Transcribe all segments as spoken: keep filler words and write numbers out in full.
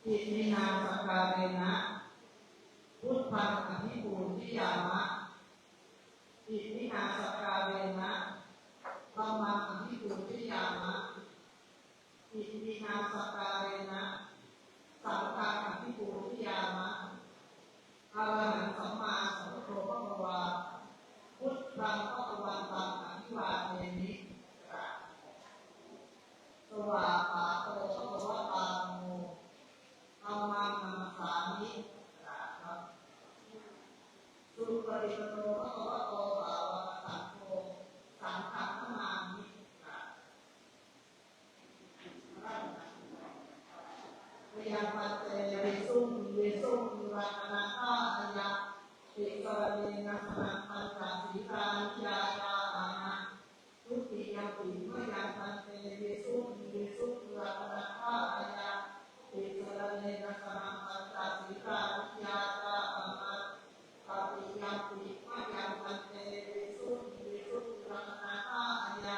Iminā sakkārena buddhaṃ abhipūjayāma. Iminā sakkārena dhammaṃ abhipūjayāma. Iminā sakkārena saṅghaṃ abhipūjayāma. Arahaṃ sammāsambuddho bhagavā, buddhaṃ bhagavantaṃ abhivādemi. Svākkhāto bhagavatā dhammo, dhammaṃ namassāmi. Supaṭipanno bhagavato sāvakasaṅgho, saṅghaṃ namāmi. Mayaṃ bhante visuṃ visuṃ rakkhaṇatthāya tisaraṇena saha pañca sīlāni yācāma. Dutiyampi mayaṃ bhante visuṃ visuṃ rakkhaṇatthāya tisaraṇena saha pañca sīlāni yācāma. Tatiyampi mayaṃ bhante visuṃ visuṃ rakkhaṇatthāya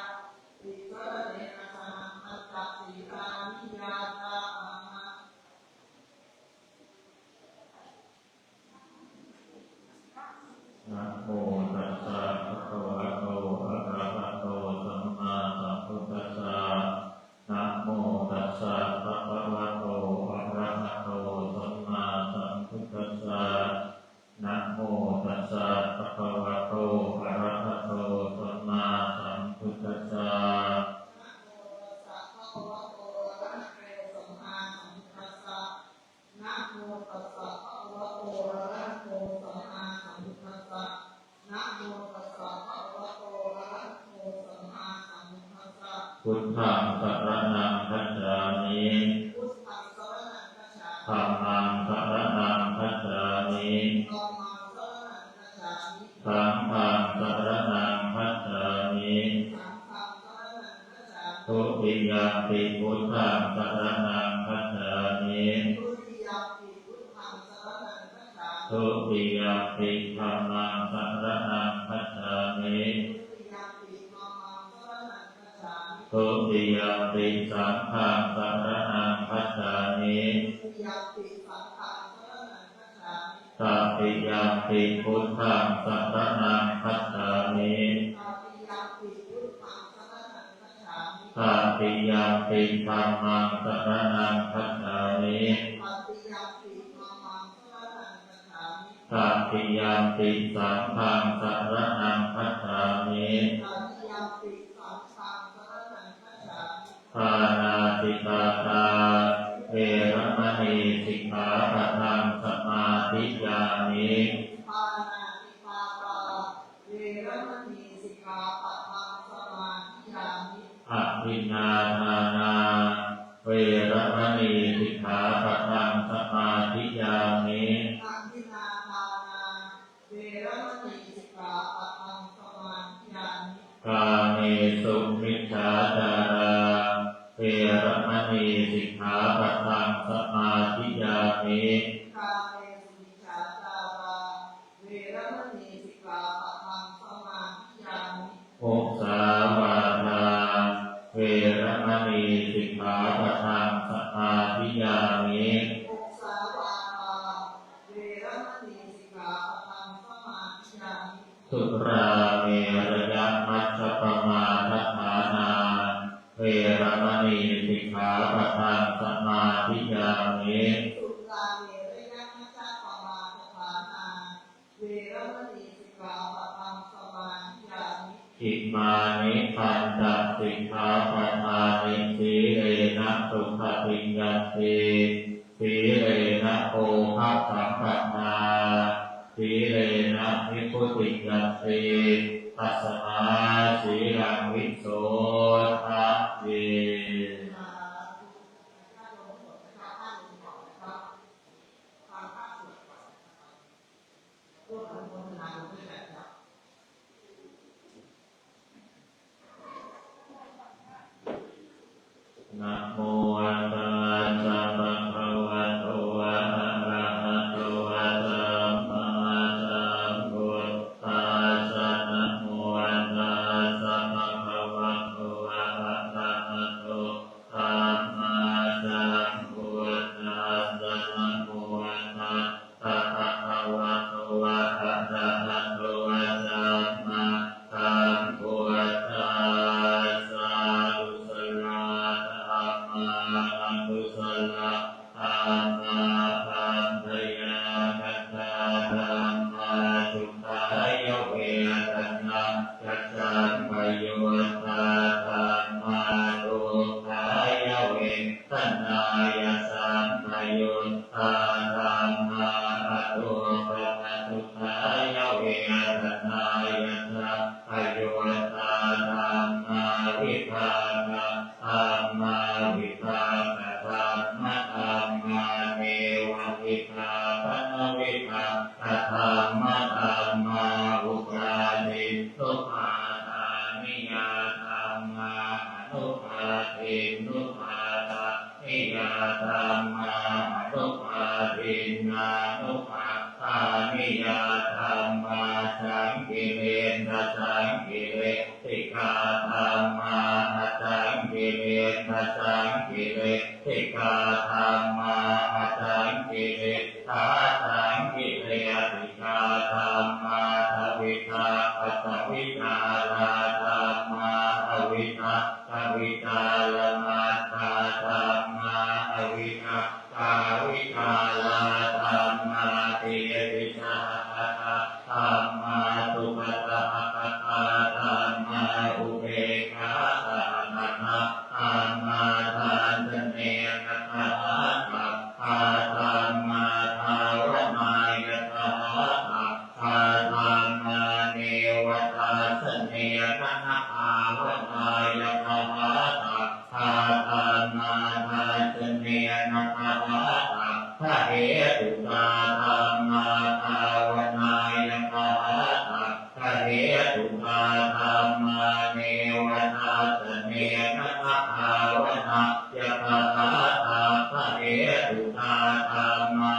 tisaraṇena saha pañca sīlāni yācāma. Namo tassa bhagavato arahato sammāsambuddhassa. Namo tassa bhagavato arahato sammāsambuddhassa. Namo tassa bhagavato arahato sammāsambuddhassa. Namo tassa bhagavato arahato sammāsambuddhassa. Namo tassa bhagavato arahato sammāsambuddhassa. Namo tassa bhagavato arahato sammāsambuddhassa. Buddhaṃ saraṇaṃ gacchāmi. Buddhaṃ saraṇaṃ gacchāmi. Dhammaṃ saraṇaṃ gacchāmi. Dhammaṃ saraṇaṃ gacchāmi. Saṅghaṃ saraṇaṃ gacchāmi. Saṅghaṃ saraṇaṃ gacchāmi. Dutiyampi buddhaṃ saraṇaṃ gacchāmi. Dutiyampi buddhaṃ saraṇaṃ gacchāmi. Dutiyampi dhammaṃ saraṇaṃ gacchāmi. Dutiyampi dhammaṃ saraṇaṃ gacchāmi. Dutiyampi saṅghaṃ saraṇaṃ gacchāmi. Dutiyampi saṅghaṃ saraṇaṃ gacchāmi. Tatiyampi buddhaṃ saraṇaṃ gacchāmi. Tatiyampi buddhaṃ saraṇaṃ gacchāmi. Tatiyampi dhammaṃ saraṇaṃ gacchāmi. Tatiyampi dhammaṃ saraṇaṃ gacchāmi. Tatiyampi saṅghaṃ saraṇaṃ gacchāmi. Tatiyampi saṅghaṃ saraṇaṃ gacchāmi. Pāṇātipātā veramaṇī sikkhāpadaṃ samādiyāmi. Pāṇātipātā veramaṇī sikkhāpadaṃ samādiyāmi. Adinnādānā veramaṇī sikkhāpadaṃ samādiyāmi. Adinnādānā veramaṇī sikkhāpadaṃ samādiyāmi. Kāmesu micchācārā veramaṇī sikkhāpadaṃ samādiyāmi. Kāmesu micchācārā veramaṇī sikkhāpadaṃ samādiyāmi. Musāvādā veramaṇī sikkhāpadaṃ samādiyāmi. Musāvādā veramaṇī sikkhāpadaṃ samādiyāmi. Surāmerayamajjapamādaṭṭhānā veramaṇī sikkhāpadaṃ samādiyāmi. Surāmerayamajjapamādaṭṭhānā veramaṇī sikkhāpadaṃ samādiyāmi. Imāni pañca sikkhāpadāni. Sīlena sugatiṃ yanti, sīlena bhogasampadā, sīlena nibbutiṃ yanti, tasmā sīlaṃ visodhaye. ร่วมอนุโมทนาบุญด้วยกันครับ Namo tassa bhagavato arahato sammāsambuddhassa. Namo tassa bhagavato arahato dhammā, abyākatā dhammā, sukhāya vedanāya sampayuttā dhammā, dukkhāya vedanāya sampayuttā dhammā, adukkhamasukhāya vedanāya sampayuttā dhammā, vipākā dhammā, vipākadhammadhammā, nevavipākanavipākadhammadhammā, upādinnupādāniyā dhammā, anupādinnupādāniyā dhammā, anupādinnānupādāniyā dhammā, saṅkiliṭṭhasaṅkile sikkhā dhammā, asaṅkiliṭṭhasaṅkiliṭṭhisikkhā dhammā, asaṅkiliṭṭhāsaṅkiliṭṭhisikkhā dhammā, dvidā padvicārā dhammā, avitakkhāvicāramattā dhammā, avitak khāvicārā dhammā, pītisahagatā dhammā, sukhasahagatā dhammā, upekkhāsahagatā dhammā, dassanena pahātabbā dhammā, bhāvanāya pahātabbā dhammā, neva dassanena na bhāvanāya pahātabbā dhammā, dassanena pahātabbahetukā dhammā, bhāvanāya pahātabbahetukā dhammā, neva dassanena na bhāvanāya pahātabbahetukā dhammā,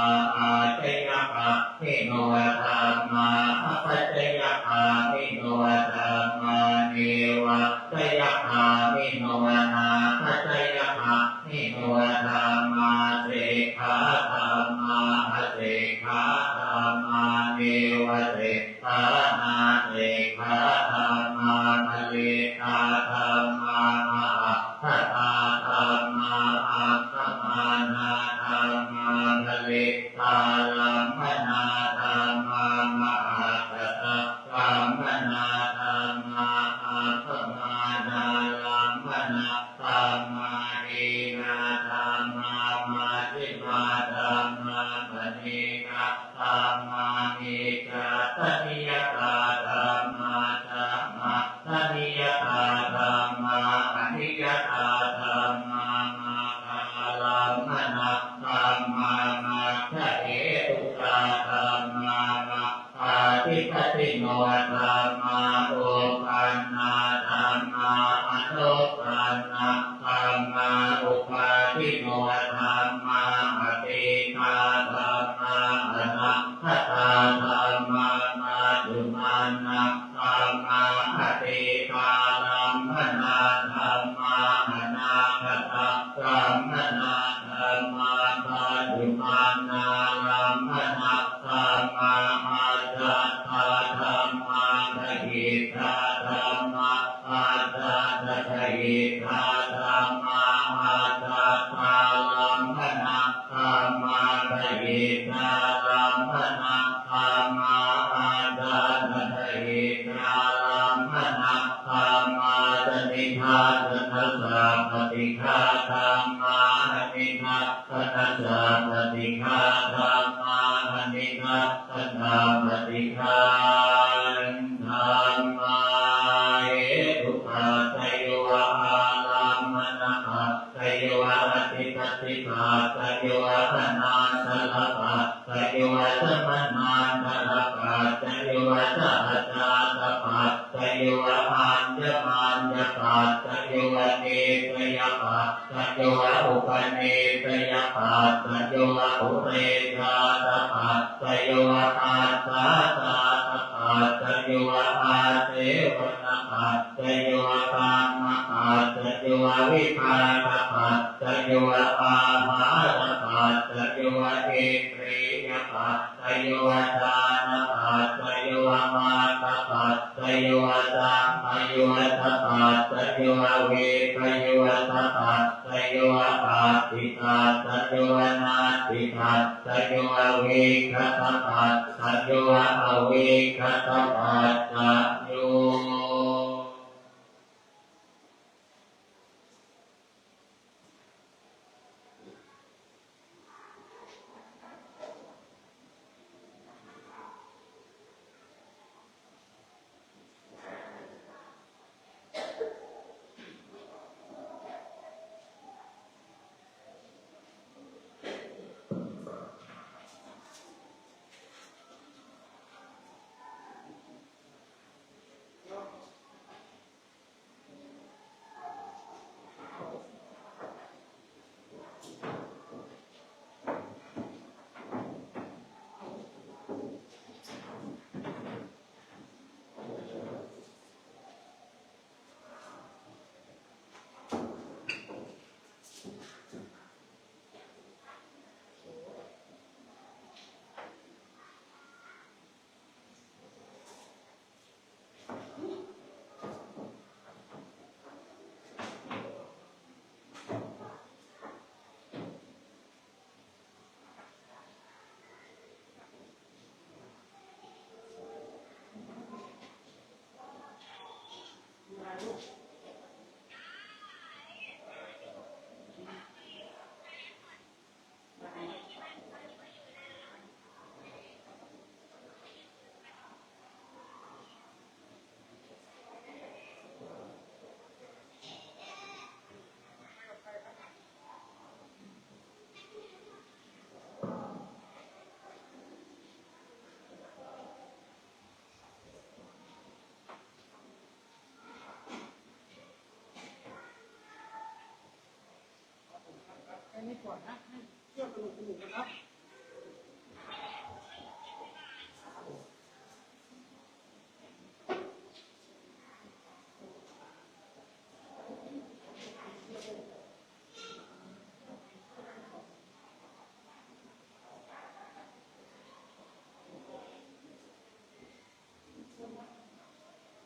ācayagāmino dhammā, apacayagāmino dhammā, nevācayagāmino nāpacayagāmino dhammā, sekkhā dhammā, asekkhā dhammā, nevasekkhā nāsekkhā dhammā, parittā dhammā, mahaggatā dhammā, appamāṇā dhammā, parittārammaṇā dhammā, mahaggatārammaṇā dhammā, appamāṇārammaṇā dhammā, hīnā dhammā, majjhimā dhammā, paṇītā dhammā, micchattaniyatā dhammā, sammattaniyatā dhammā, aniyatā dhammā, maggārammaṇā dhammā, maggahetukā dhammā, maggādhipatino dhammā, uppannā dhammā, anuppannā dhammā, uppādino dhammā, atītā dhammā, anāgatā dhammā, paccuppannā dhammā, atītārammaṇā dhammā, anāgatārammaṇā dhammā, paccuppannārammaṇā dhammā, ajjhattā dhammā, bahiddhā dhammā, ajjhattabahiddhā dhammā, ajjhattārammaṇā dhammā, bahiddhārammaṇā dhammā, ajjhattabahiddhārammaṇā dhammā, sanidassanasappaṭighā dhammā, anidassanasappaṭighā dhammā, anidassanāppaṭighā dhammā. Hetupaccayo, ārammaṇapaccayo, adhipatipaccayo, anantarapa ccayo, samanantarapaccayo, sahajātapaccayo, aññamaññapaccayo, nissayapaccayo, upanissayapaccayo, purejātapaccayo, pacchājātapaccayo, āsevanapaccayo, kammapaccayo, vipākapaccayo, āhārapaccayo, indriyapaccayo, jhānapaccayo, maggapaccayo, sampayuttapaccayo, vippayuttapaccayo, Atthi tassa yo anatthipaccayā, vigatapaccayo avigatapaccayo.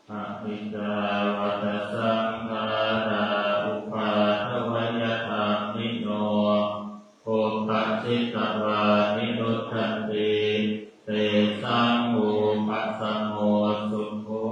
Pahīnā vata saṅkhārā uppādavayadhammino, uppajjitvā nirujjhanti, tesaṃ vūpasamo sukho.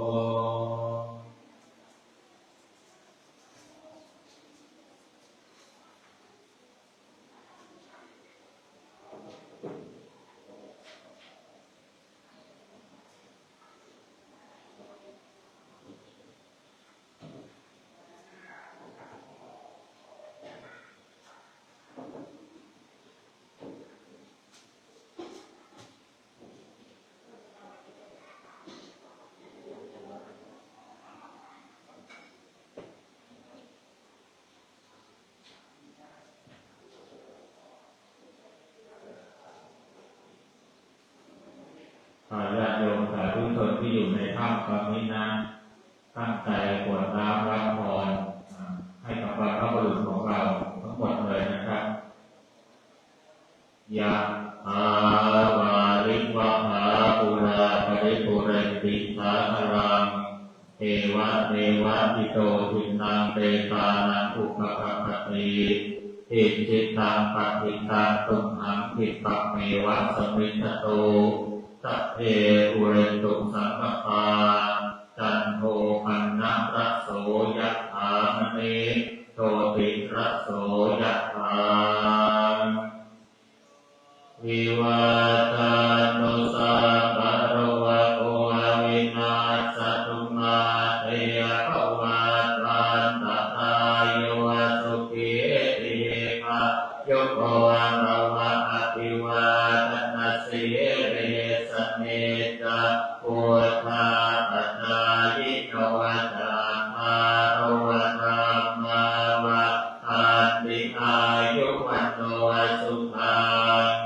อ่า ญาติโยมสาธุชนที่อยู่ในถ้ำตอนนี้นะ ตั้งใจกรวดน้ำรับพร อ่า ให้กับบรรพบุรุษของเราทั้งหมดเลยนะครับ Yathā vārivahā pūrā paripūrenti sāgaraṃ, evameva ito dinnaṃ petānaṃ upakappati. Icchitaṃ patthitaṃ tumhaṃ khippameva samijjhatu, sabbe pūrentu saṅkappā, cando paṇṇaraso yathā, maṇi jotiraso yathā. Vivajjantu sabbarogo vinassatu mā te bhavatvantarāyo sukhī dīghāyuko bhava. Abhivādanasīlissa niccaṃ vuḍḍhāpacāyino cattāro dhammā vaḍḍhanti āyu vaṇṇo sukhaṃ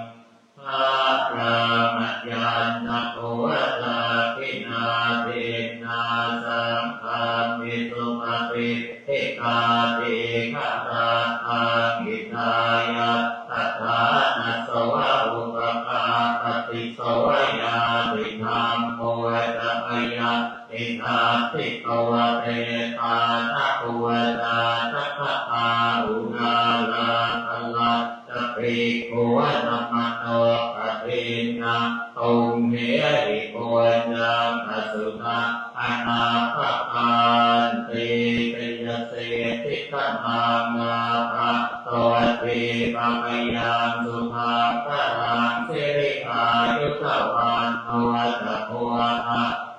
balaṃ. Ayañca kho dakkhiṇā dinnā saṅghamhi supatiṭṭhitā, dīgharattaṃ hitāyassa ṭhānaso upakappati. So ñātidhammo ca ayaṃ nidassito, petāna pūjā ca katā uḷārā bhikkhūnamanuppadinnaṃ tumhehi puññaṃ asuddhaṃ anappakanti. Jayasiddhi dhanaṃ lābhaṃ sotthi bhāgyaṃ sukhaṃ balaṃ siri āyu ca vaṇṇo ca bhogaṃ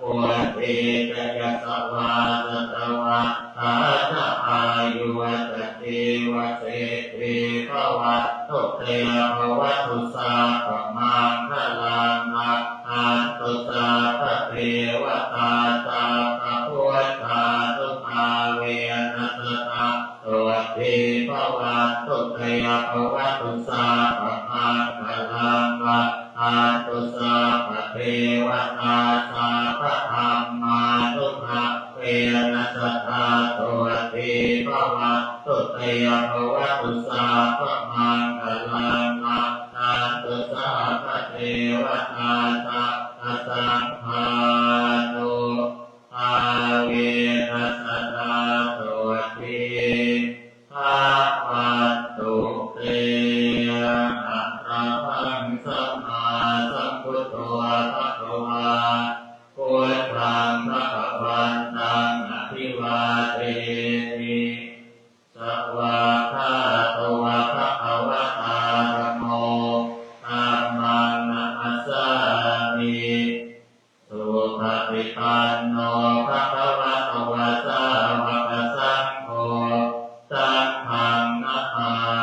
vuḍḍhī ca yasavā satavassā ca āyū ca jīvasiddhī bhavantu te. Bhavatu sabbamaṅgalaṃ rakkhantu sabbadevatā sabbabuddhānubhāvena sadā sotthī bhavantu te. Bhavatu sabbamaṅgalaṃ rakkhantu sabbadevatā sabbadhammānubhāvena sadā sotthī bhavantu te. Bhavatu sabbamaṅgalaṃ rakkhantu sabbadevatā sabbasaṅghānu bhāvena sadā sotthī bhavantu te. Arahaṃ sammāsambuddho bhagavā, buddhaṃ bhagavantaṃ abhivādemi. Svākkhāto bhagavatā dhammo, dhammaṃ namassāmi. Supaṭipanno bhagavato sā